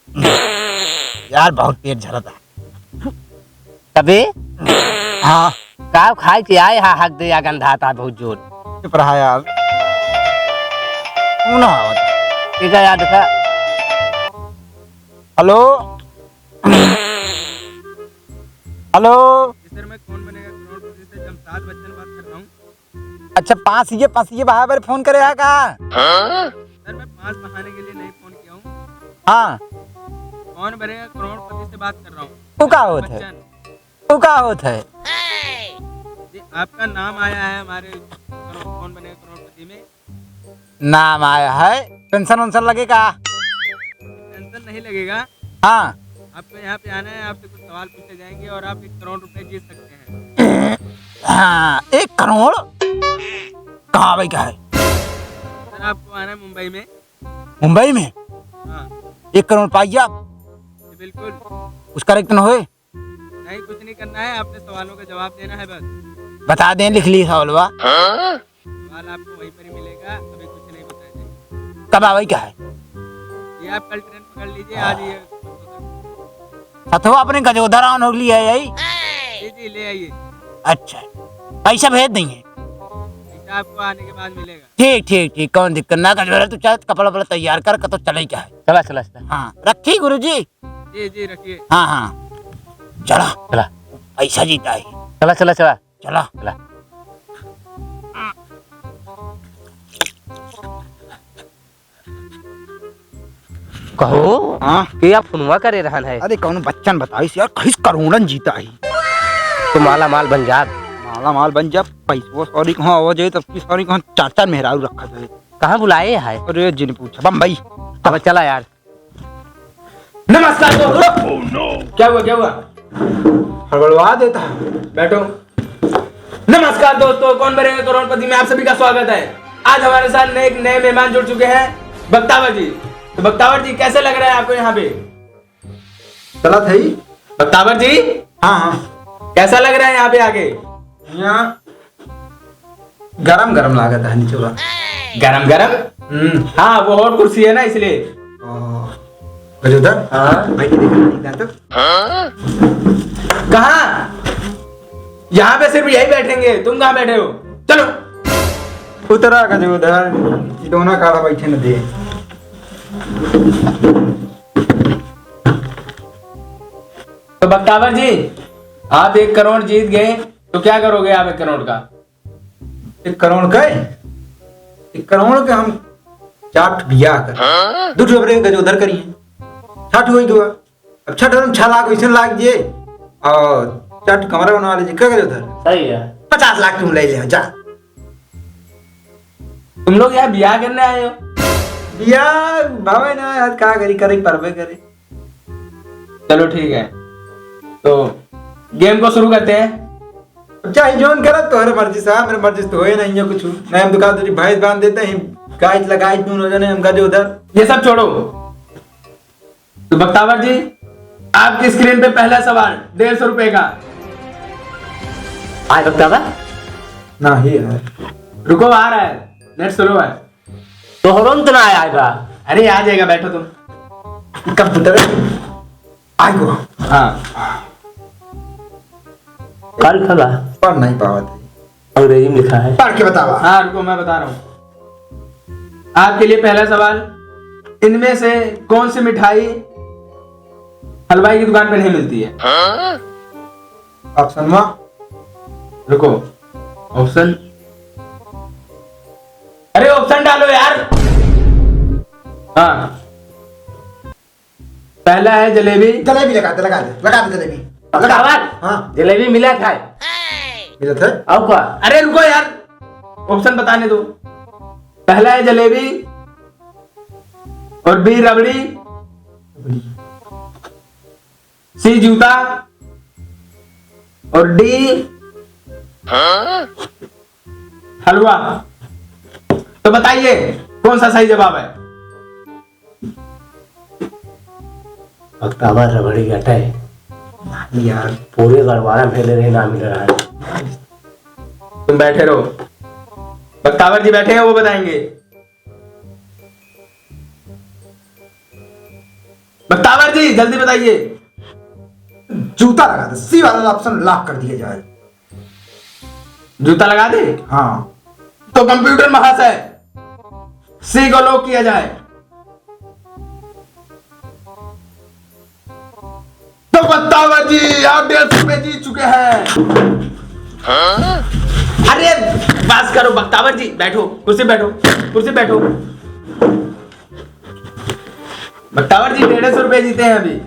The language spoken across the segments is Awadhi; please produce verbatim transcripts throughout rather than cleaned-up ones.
यार, बहुत पेट झरत है। तबे? हाँ। का खाए के आए हा, हक दे या गंधाता बहुत जोर। चुप रहा यार। कौन आवत? ठीक है यार, देखा। हेलो? हेलो? जी सर, मैं कौन बनेगा करोड़पति से जमशेद बच्चन बात कर रहा हूँ। अच्छा, पाँच ये, पाँच ये बहावे फोन करे है का? सर, मैं पाँच बहाने के लिए नहीं फोन किया हूँ। हाँ। कौन बनेगा करोड़पति से बात कर रहा हूँ। तू का होत है? बच्चन। तू का होत है? जी, आपका नाम आया है हमारे करो-, कौन बनेगा करोड़पति में। नाम आया है, पेंशन वेंशन लगे का? पेंशन नहीं लगेगा। हाँ। आपको यहाँ पे आना है, आपसे कुछ सवाल पूछे जाएंगे और आप एक करोड़ रुपए जीत सकते हैं। हाँ, एक करोड़? कहाँ भाई का है? सर, आपको आना है मुंबई में। मुंबई में? हाँ। एक करोड़ पाई आप? जी, बिल्कुल। उसका एक तो न होए? नहीं, कुछ नहीं करना है, आपने सवालों का जवाब देना है बस। बता दें, लिख ली सवालवा। सवाल आपको वहीं पर ही मिलेगा, अभी कुछ नहीं बताया जाएगा। कब आवे का है? ये आप कल ट्रेन पकड़ लीजिए, आज ये। सथवा अपने गजोधर आन हो लिया है यही? जी, जी, ले आइए। अच्छा, पैसा भेज देंगे। पैसा आपको आने के बाद मिलेगा। ठीक, ठीक, ठीक, कौन दिक्कत ना, गजोधर, तू चल, कपड़ा वपड़ा तैयार कर, कतो चले का है। चला, चला, चला। हाँ, रखी गुरुजी। जी, जी, रखिए। हाँ, हाँ, चला। चला। पैसा जीता है। चला, चला, चला। चला। चला। कहो, हाँ? के आप फोनवा करे रहन है? अरे, कौनो बच्चन बताइस यार, कहिस करोड़न जीता ही। तो माला माल बन जाब। माला माल बन जाब, पैसवा सौरी कहाँ हो जाए, तब की सौरी कहाँ चार चार मेहरारू रखा जाए। कहाँ बुलाए है? अरे, जिन पूछा, बम्बई। अब चला यार। नमस्कार दोस्तों। क्या हुआ, क्या हुआ? हड़बड़वा देता है। बैठो। नमस्कार दोस्तों, कौन बनेगा करोड़पति में आप सभी का स्वागत है। आज हमारे साथ नए, एक नए मेहमान जुड़ चुके हैं, बख्तावर जी। तो बख्तावर जी, कैसे लग रहा है आपको यहाँ पे? चला था ही। बख्तावर जी, हाँ, हाँ। कैसा लग रहा है यहाँ पे आके? यहाँ गरम गरम लागत है निचवा। गरम गरम? हम्म। हाँ, वो हॉट कुर्सी है ना, इसलिए। ओ, गजोधर? हाँ? भाई, ये देखो, ठीक है तो? कहाँ? यहाँ पे सिर्फ यही बैठेंगे, तुम कहाँ बैठे हो? चलो। उतरा गजोधर, ये दोनों काला बैठे न दे। तो बख्तावर जी, आप एक करोड़ जीत गए, तो क्या करोगे आप एक करोड़ का? एक करोड़ का है? एक करोड़ के हम चार ठो बियाह कर। हाँ? दो ठो अपने गजोधर करिए। छठ होई गवा। अब छठ में छह लाख वैसे लाग जे। और चार ठो कमरा बनवा लीजिए। का गजोधर? सही है। पचास लाख तुम ले ले, जा। तुम लोग यहाँ बियाह करने आए हो? बियाह भावे ना यार, का करी, करे परबे करे। चलो ठीक है, तो गेम को शुरू करते हैं। चाहे जोन करत, तोहरे मर्जी से, मेरे मर्जी से तो होए नहीं है कुछ। नहीं, हम दुकान तुझी भैंस बांध देते हैं, गाय लगाई दून हो जाने हम गजोधर। ये सब छोड़ो, तो बख्तावर जी, आपकी स्क्रीन पे पहला सवाल डेढ़ सौ रुपए का। आए बख्तावर? नहीं है। रुको, आ रहा है, नेट स्लो है। तोहरो में तो ना आया बा। अरे, आ जाएगा, बैठो तुम। कंप्यूटर आएगो। हाँ। कल खला। पढ़ नहीं पावत है। अंग्रेजी में लिखा है। पढ़ के बतावा। हाँ, रुको, मैं बता रहा हूँ। आपके लिए पहला सवाल, इनमें से कौन सी मिठाई हलवाई की दुकान पे नहीं मिलती है? हाँ? ऑप्शन वा। रुको, ऑप्शन, अरे ऑप्शन डालो यार। हाँ, पहला है जलेबी। जलेबी लगा दे, लगा दे, लगा दे जलेबी। लगा। पक्का बात? हाँ। जलेबी मिला था। मिला था? और क्या? अरे रुको यार, ऑप्शन बताने दो। पहला है जलेबी और बी रबड़ी, सी जूता और डी हलवा। तो बताइए कौन सा सही जवाब है? बख्तावर रबड़ी गटे। यार। पूरे गड़वारा में ले रहे ना मिल रहा है। तुम बैठे रहो, बख्तावर जी बैठे हैं, वो बताएंगे। बख्तावर जी, जल्दी बताइए। जूता लगा दे, सी वाला ऑप्शन लॉक कर दिया जाए। जूता लगा दे? हाँ। तो कंप्यूटर महाशय, सी को लॉक किया जाए। तो बख्तावर जी, आप डेढ़ सौ रुपए जीत चुके हैं। अरे, बस करो बख्तावर जी, बैठो, कुर्सी बैठो, कुर्सी बैठो। बख्तावर जी, डेढ़ सौ रुपए जीते हैं अभी।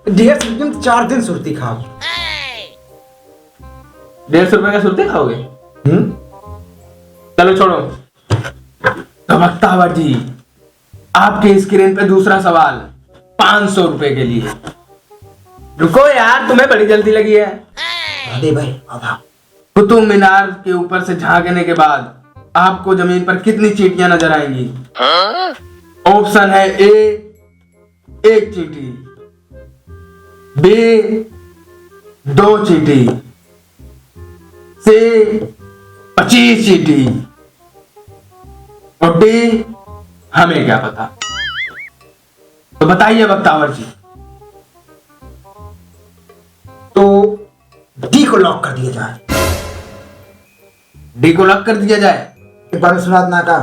डेढ़ सौ रुपए में तो चार दिन सुरती खाओ। डेढ़ सौ रुपए का सुरती खाओगे? हम्म। चलो छोड़ो। तो बख्तावर जी, आपके स्क्रीन पे दूसरा सवाल, पाँच सौ रुपए के लिए। रुको यार, तुम्हें बड़ी जल्दी लगी है। अरे भाई, आधा। कुतुब मीनार के ऊपर से झांकने के बाद आपको जमीन पर कितनी चींटियां नजर आएंगी? ऑप्शन है ए, एक चींटी, बी, दो चींटी, सी, पच्चीस चींटी और डी, हमें क्या पता। तो बताइए बख्तावर जी। तो डी को लॉक कर दिया जाए। डी को लॉक कर दिया जाए। एक बार सुनात ना का?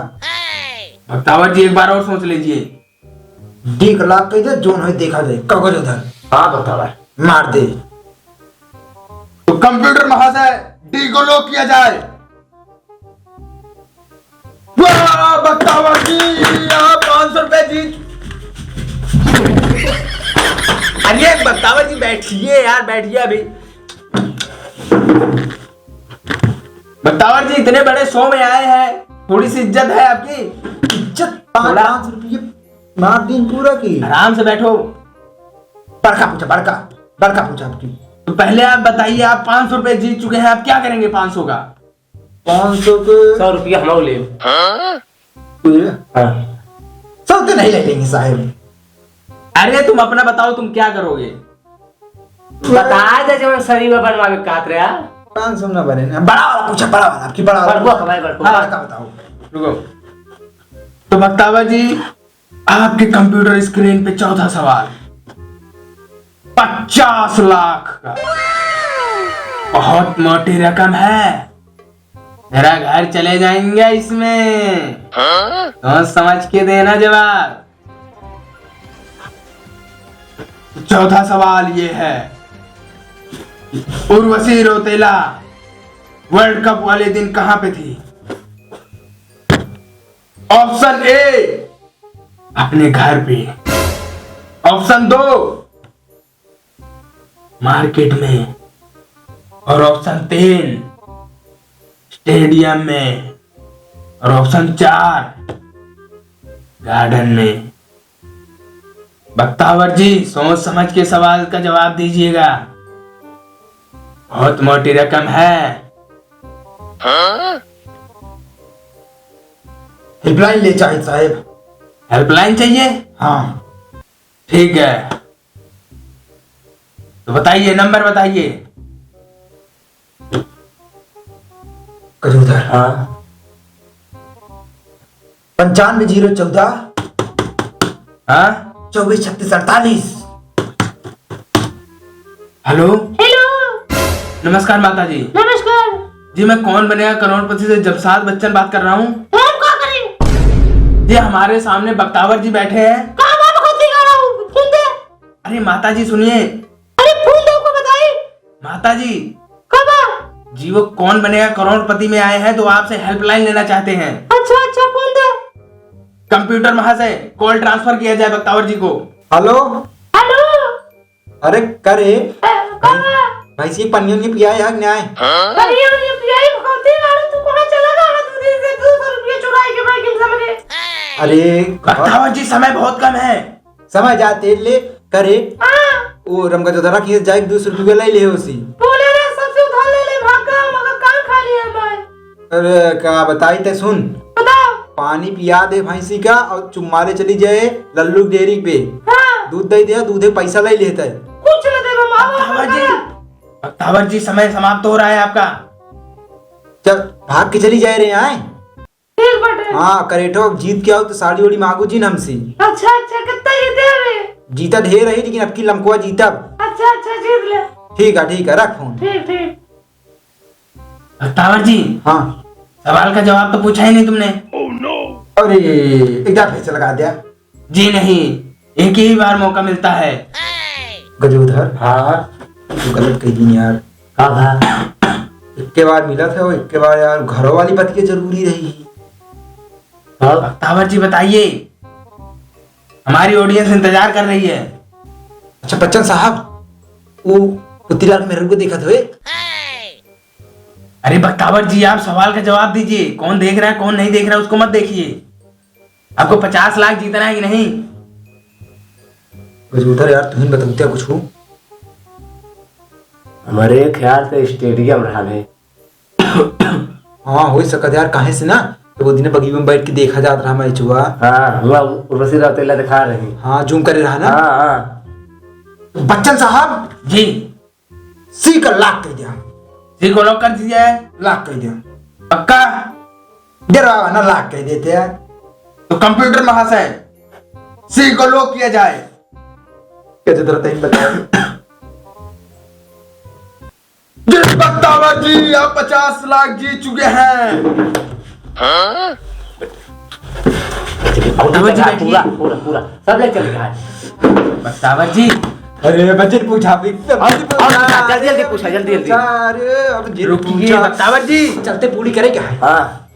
बख्तावर जी, एक बार और सोच लीजिए। डी को लॉक कर दे, जोन होई देखा जाए। कागज उधर। हाँ बख्तावर। मार दे। तो कंप्यूटर महाशय, डी को लॉक किया जाए। वाह, बख्तावर जी, आप पाँच सौ रुपए जीत। अरे बख्तावर जी, बैठिए यार, बैठिए अभी। बख्तावर जी, इतने बड़े शो में आए हैं, थोड़ी सी इज्जत है आपकी? इज्जत? पाँच, थोड़ा। पाँच रुपये मार दिन पूरा की। आराम से बैठो। बड़का पूछा, बड़का, बड़का पूछा आपकी। तो पहले आप बताइए, आप पाँच सौ रुपए जीत चुके हैं, आप क्या करेंगे पाँच सौ का? पाँच सौ के सौ रुपया हम ले। हाँ? हाँ। सौ तो नहीं ले लेंगे साहब। अरे तुम अपना बताओ, तुम क्या करोगे? बता दे जवन शरीर में बनवावे कात रहा। पाँच सौ ना बने ना, बड़ा वाला पूछा, बड़ा वाला, आपकी बड़ा वाला। बड़को हमारे बड़को। हाँ। बड़का बताओ। रुको। तो बख्तावर जी, आपके कंप्यूटर स्क्रीन पे चौथा सवाल, पचास लाख का। बहुत मोटी रकम है, मेरा घर चले जाएंगे इसमें। हाँ? सोच समझ के देना जवाब। चौथा सवाल ये है, उर्वशी रौतेला वर्ल्ड कप वाले दिन कहाँ पे थी? ऑप्शन ए, अपने घर पे। ऑप्शन दो, मार्केट में। और ऑप्शन तीन, स्टेडियम में। और ऑप्शन चार, गार्डन में। बख्तावर जी, सोच समझ के सवाल का जवाब दीजिएगा, बहुत मोटी रकम है। हेल्पलाइन ले चाहिए साहब। हेल्पलाइन चाहिए? हाँ। ठीक है, तो बताइए, नंबर बताइए। कजूधर। हाँ। पंचानवे जीरो चौदह। हाँ? चौबीस छत्तीस अड़तालीस। हेलो। हेलो। नमस्कार माता जी। नमस्कार। जी, मैं कौन बनेगा करोड़पति से जमशाद बच्चन बात कर रहा हूँ। तो हम का करें? जी, हमारे सामने बख्तावर जी बैठे हैं। का बात होती गा रहा हूँ? फोन दे। अरे माता जी सुनिए। अरे फोन दे, उनको बताई। माता जी। का बा? जी, वो कौन बनेगा करोड़पति में आए हैं तो आपसे हेल्पलाइन लेना चाहते हैं। अच्छा, अच्छा, फोन दे। कंप्यूटर महाशय, कॉल ट्रांसफर किया जाए बख्तावर जी को। हेलो। हेलो। अरे करे, अ, का बा? भैंसी पनिया नहीं पियाए है कि नहीं? पनिया नहीं पियाई, भगवती मारो, तू कहाँ चला गया? दो दिन से दो सौ रुपये चुराई के बैग में समझे। अरे, बख्तावर जी, समय बहुत कम है। समय जा तेल ले करे। हाँ। ओ रमका चौधरा की जाए दो सौ रुपये ले ले उसी। बोले रे, सबसे उधार ले ले, भाग गया, मगर कान खा लिया मैं। अरे, का बताई ते सुन। बताओ। पानी पिया दे भैंसी का और चुम्मारे चली जाए लल्लू डेयरी पे। हाँ। दूध दे दे, दूधे पैसा ले लेता है। कुछ न दे, बाबा, बख्तावर जी, बख्तावर जी, समय समाप्त हो रहा है आपका। चल, भाग के चली जाए रे, आए। ठीक बाटे। हाँ, करेठो जीत के आओ तो साड़ी ओड़ी मांगू जी न हमसे। अच्छा, अच्छा, कितना ये देवे? जीता ढेर रही, लेकिन अब की लमकुआ जीतब। अच्छा, अच्छा, जीत ले। ठीक है, ठीक है, रख फोन। ठीक, ठीक। बख्तावर जी, हाँ। सवाल का जवाब तो पूछा ही नहीं तुमने। अरे, एक बार फिर से लगा दिया। जी नहीं, एक ही बार मौका मिलता है। गजोधर। हाँ। तू गलत कह दी यार। का भा? इक्के बार मिला था वो, इक्के बार यार, घरों वाली बतिया जरूरी रही। हाँ। बख्तावर जी बताइए, हमारी audience इंतजार कर रही है। अच्छा बच्चन साहब, वो पुतीलाल मेहर को देखा था एक? अरे बख्तावर जी, आप सवाल का जवाब दीजिए, कौन देख रहा है, कौन नहीं देख रहा है, उसको मत देखिए। आपको पचास लाख जीतना है कि नहीं? गजोधर यार, तुम बताओ क्या कुछ हो? हमारे ख्याल से stadium रहा है। हाँ, हो सकत यार, काहे से ना, तो वो दिन बगीचे में बैठ के देखा जात रहा मैचवा। हाँ, हुआ उर्वशी राउतेला दिखा रही। हाँ, zoom करे रहा ना। हाँ, हाँ। बच्चन साहब। जी। C का lock कर दिया। C को lock कर दिया है? Lock कर दिया। पक्का? डरावा ना, lock कर देते हैं। तो computer महाशय, C को lock किया जाए। कैसे तरह तहीं बताओ। जी बख्तावर जी, आप पचास लाख जीत चुके हैं। हाँ? बख्तावर जी, बैठिए। पूरा, पूरा, पूरा, सब ले चल रहा है। बख्तावर जी। अरे, बच्चन पूछा भी, अब, अब पूछा, जल्दी, जल्दी पूछा, जल्दी, जल्दी। अरे, अब जिन रुकिए, पूछा। बख्तावर जी। चलते पूरी करे क्या है? हाँ।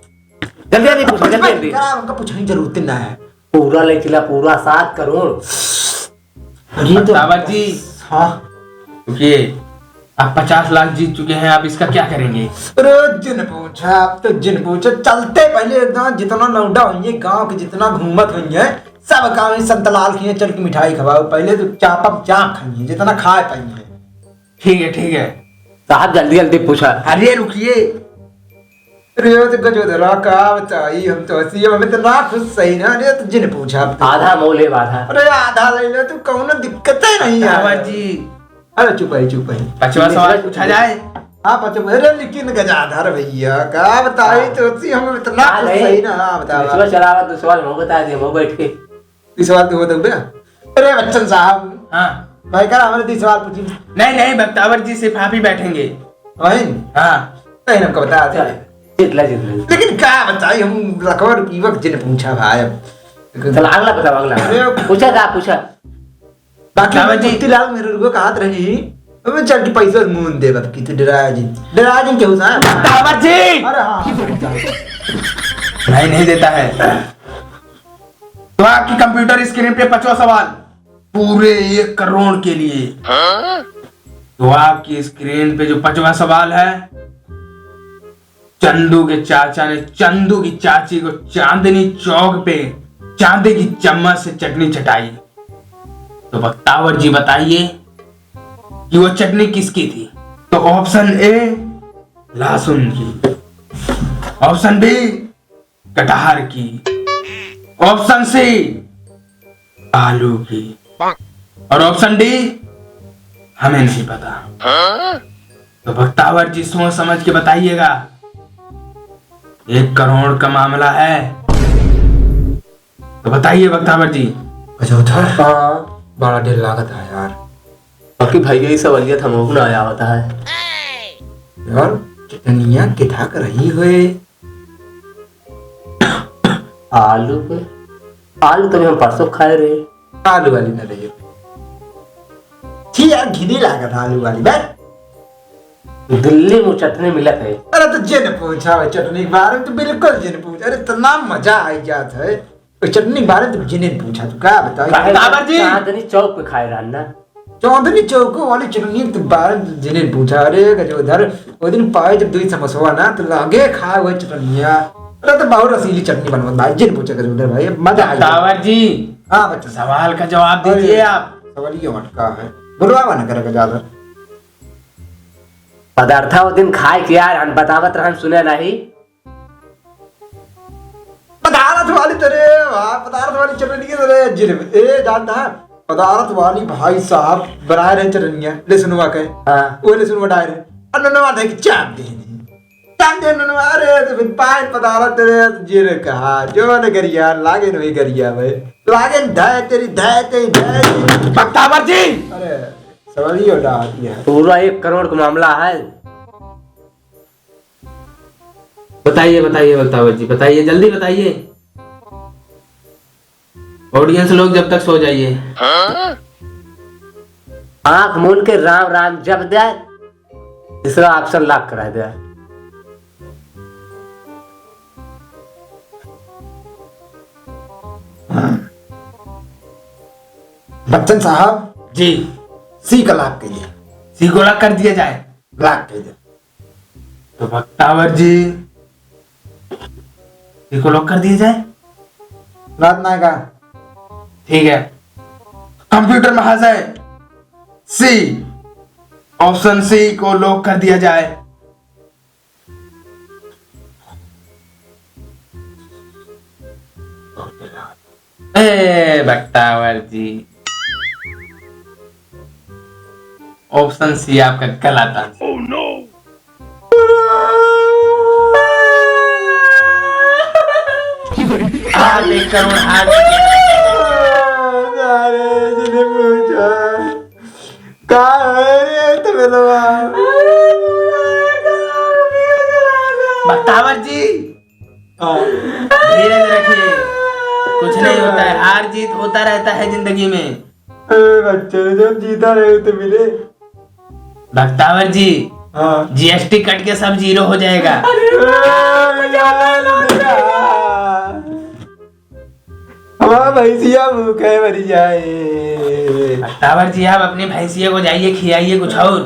जल्दी, जल्दी पूछा, जल्दी, जल्दी। क्या, उनका पूछने की जरूरत ना है। पूरा ले चला, पूरा सात करोड़। ये तो बख्तावर जी। हाँ। रुकिए, आप पचास लाख जीत चुके हैं, आप इसका क्या करेंगे? अरे जिन पूछा, आप तो जिन पूछा। चलते पहले एकदम जितना लौंडा होइए, गांव के जितना घूमत होइए, सब काम इस संतलाल के यहाँ चल के मिठाई खवाओ। पहले तो चापा चाप खाइए, जितना खाए पाइए। ठीक है, ठीक है। साहब, जल्दी, जल्दी पूछा। अरे, रुकिए। अरे, ये तो गजोधरा का बताई, हम तो हंसी, हम इतना खुश सही ना। अरे, तो जिन पूछा अब तो। आधा मोले आधा। अरे, आधा ले ले, तू कौनो दिक्कत ही नहीं है। बख्तावर जी। अरे, चुप है, चुप है। पचवा सवाल पूछा जाए। हाँ, पचवा। अरे, लेकिन गजाधर भैया, का बताई, हाँ। तो हंसी, हम इतना खुश सही ना। हाँ, बतावा। दूसरा चलावा, दूसरा सवाल हम बता दिए, वो बैठ के। ई सवाल तू होत बे? अरे बच्चन साहब। हाँ। भाई का हमरे दी सवाल पूछी। नहीं, नहीं, बख्तावर जी सिर्फ आप ही बैठेंगे। वही? हाँ। नहीं, हमको बता दे। चल, जीत ले, जीत ले। लेकिन का बताई, हम लखवा रुपये वक्त जिन पूछा भाई अब। चल, अगला बताओ, अगला। अरे, पूछा का, पूछा। बाकी बख्तावर जी। मोतीलाल मेहर को कहत रही, अब चल के पैसा मुंह दे, अब की तू डरा जी। डरा जी क्यों सा? बख्तावर जी। अरे हाँ। नहीं, नहीं देता है। तो आपकी computer screen पे पचवा सवाल, पूरे एक करोड़ के लिए। हाँ? तो आपकी screen पे जो पचवा सवाल है, चंदू के चाचा ने चंदू की चाची को चांदनी चौक पे चांदी की चम्मच से चटनी चटाई। तो बख्तावर जी बताइए कि वो चटनी किसकी थी? तो option A लहसुन की, option B कटहर की, option C आलू की, और option D हमें नहीं पता। तो बख्तावर जी सोच समझ के बताइएगा, एक करोड़ का मामला है। तो बताइए बख्तावर जी। अच्छा उधर। हाँ। बड़ा डर लागत है यार। बाकी भाई यही सवालिया था, हमको ना आवत है। यार, चटनिया किथा कर रही होए? आलू के, आलू तभी हम परसों खाए रहे। आलू वाली ना रही। छी यार, घिनी लागत आलू वाली, बस। दिल्ली में चटनी मिलत है। अरे तो जिन पूछा भाई, चटनी के बारे में तो बिल्कुल जिन पूछा। अरे इतना मजा आ जात है। तो चटनी के बारे में तो जिन पूछा, तू का बताई? काहे बख्तावर जी। चांदनी चौक पे खाए रहन ना। चांदनी चौक वाली चटनी के बारे में जिन पूछा। अरे गजोधर, वो दिन पाए जब दो ही समोसवा ना, तो लागे खाए हुए चटनिया। अरे तो बहुत रसीली चटनी बनवत भाई, जिन पूछा गजोधर भाई, मजा आ गया। बख्तावर जी। हाँ बच्चा। सवाल का जवाब दीजिए अरे, आप। सवाल ये अटका है। बुलवावा ना करे गजोधर। पदार्था वो दिन खाए के यार, हम बतावत रहन, सुने नहीं। पदार्थ वाली तो रे, वाह, पदार्थ वाली चटनी के तो रे, जिन, ए, जानता है, पदार्थ वाली भाई साहब बनाए रहे चटनिया, लहसुनवा के। हाँ। वो लहसुनवा डाल रहे। और नन्ना बात है कि चाप दे नहीं। कान दे ननवा रे, तो फिर पाए पधारा तेरे, तो जे ने कहा, जो ने गरिया, लागे न वही गरिया भाई। लागे न धाय तेरी, धाय तेरी, धाय तेरी। बख्तावर जी! अरे, सवाल ही उठा दिया। पूरा एक करोड़ का मामला है। बताइए, बताइए बख्तावर जी, बताइए, जल्दी बताइए। Audience लोग जब तक सो जाइए। आँख मून के राम राम जप दे, तीसरा option lock करा दे। बच्चन साहब। जी। C का lock कीजिए। C को lock कर दिया जाए। Lock कीजिए। तो बख्तावर जी, C को lock कर दिया जाए। रात ना का। ठीक है। Computer महाशय, C, option C को lock कर दिया जाए। ए बख्तावर जी, option C आपका गलत आंसर। Oh no! हार एक करोड़, हार। अरे, जिने पूछा। का है रे तबेलवा? बख्तावर जी, हाँ। धीरज रखिए, कुछ नहीं होता है, हार जीत होता रहता है जिंदगी में। अरे बच्चे, जब जीता रहे तो मिले। बख्तावर जी, हाँ। G S T कट के सब zero हो जाएगा। अरे यार, हमारा भैंसिया भूखे मरी जाए। बख्तावर जी, आप अपनी भैंसिया को जाइए, खियाइए कुछ और।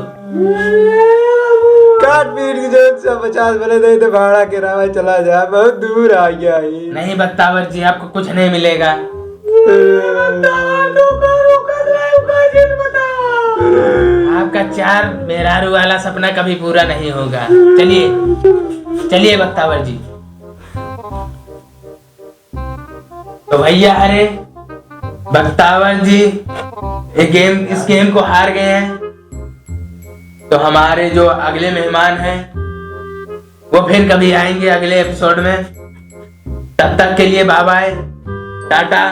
काट पीट के जो एक सौ पचास बोले दे तो भाड़ा किराया चला जाए, बहुत दूर आ गया है। नहीं बख्तावर जी, आपको कुछ नहीं मिलेगा। आपका चार मेहरारू वाला सपना कभी पूरा नहीं होगा। चलिए, चलिए बख्तावर जी। तो भैया, अरे बख्तावर जी ये game, इस game को हार गए हैं। तो हमारे जो अगले मेहमान हैं, वो फिर कभी आएंगे अगले episode में। तब तक के लिए bye bye, टाटा।